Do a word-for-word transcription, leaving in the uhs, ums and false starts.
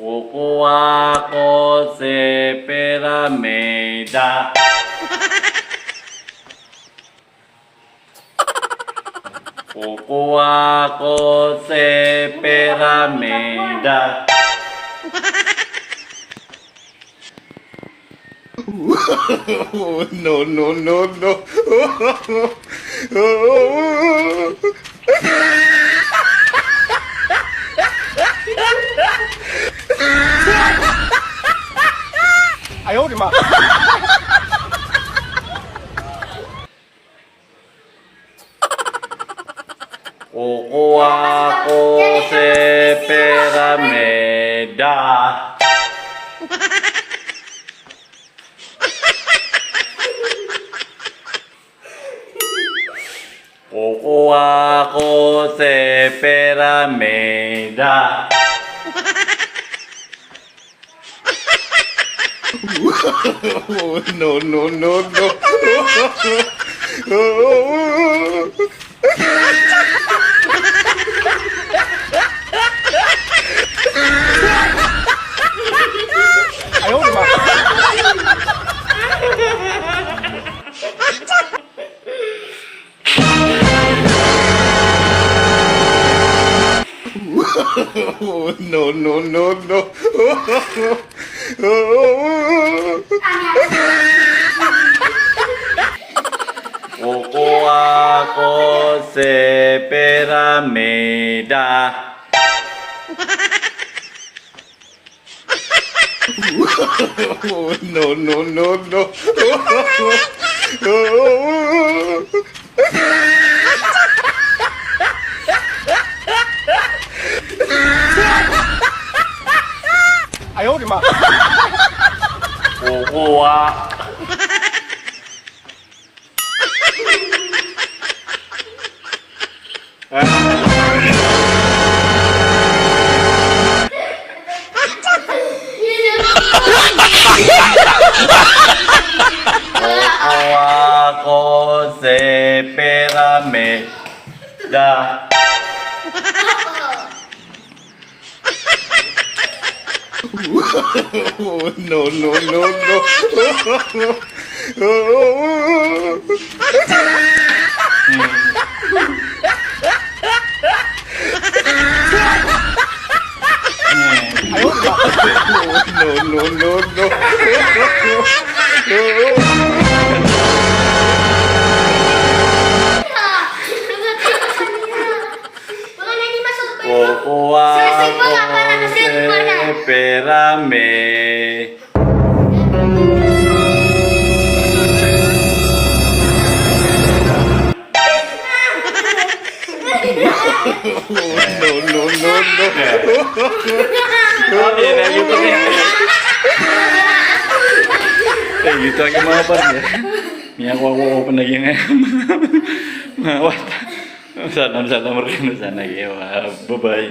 Kokowa ko si piramida. Kokowa ko si piramida. No, no, no, no. Ayo, di ma. Kokowa ko si piramida. Kokowa ko si piramida. No, no, no, no. Ayo, di ma. No, no, no, no. Kokowa ko si piramida. No, no, no, no. Ayo, di ma. Kokowa. Kokowa ko si piramida. No, no, no, no. No, no, no, no. Kokowa ko si piramida. No, no, no, no. Oke, na giyoto. Eh, giyoto a giya manga par. Miyakowa ko pn a giya ngaya. Mawata. Salam, salam rkano san a giya. Bye-bye.